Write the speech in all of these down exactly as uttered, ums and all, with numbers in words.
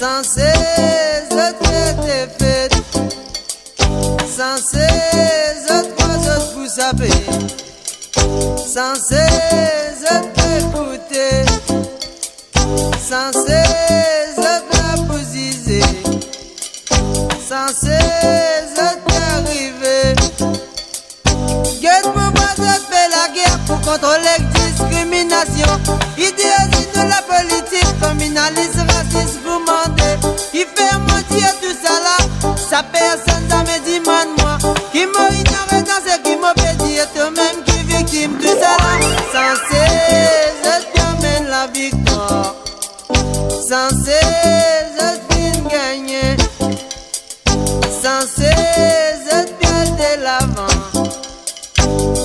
Sanse zot fer defet. Sanse zot krwar zot pou sape. Sanse zot pe ekoute. Sanse zot la pou zize. Sanse zot pe arive. Get pou bwa zot pe lager pou kontrol ek diskriminasion. Ideolozi nou lapolitik, kominalis, rasis, pou mande. Ki fer mwa dir tousala, sa personn zame dimann mwa. Ki mo ignore dan seki mo pe dir, to mem ki viktim tousala. Sanse zot pe amenn laviktwar. Sanse zot finn gagne. Sanse zot pe al delavan.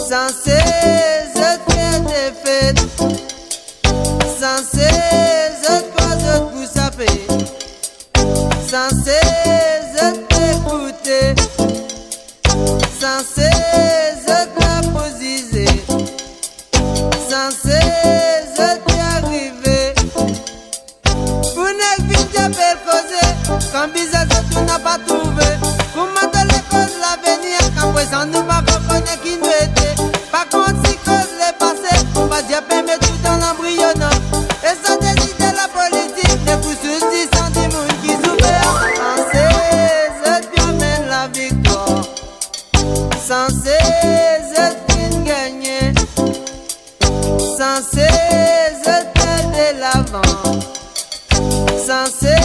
Sanse zot fer defet. Sanse zot krwar zot pou sape. Sanse zot pe ekoute. Sanse zot la pou zize. Sanse zot pe arive. Pou nek vinn dir bel koze, kan bizin zot ou napa trouve. Kouma to le koz lavenir, kan prezan nou pa konn ki nou ete. Pa kont si koz lepase, pa dir pe met tou dan lanbriyonan. E sa dezide lapolitik, ne pou sousi san dimoun ki soufer. Sanse zot pe amenn laviktwar. Sanse zot finn gagne. Sanse zot pe al delavan. Sanse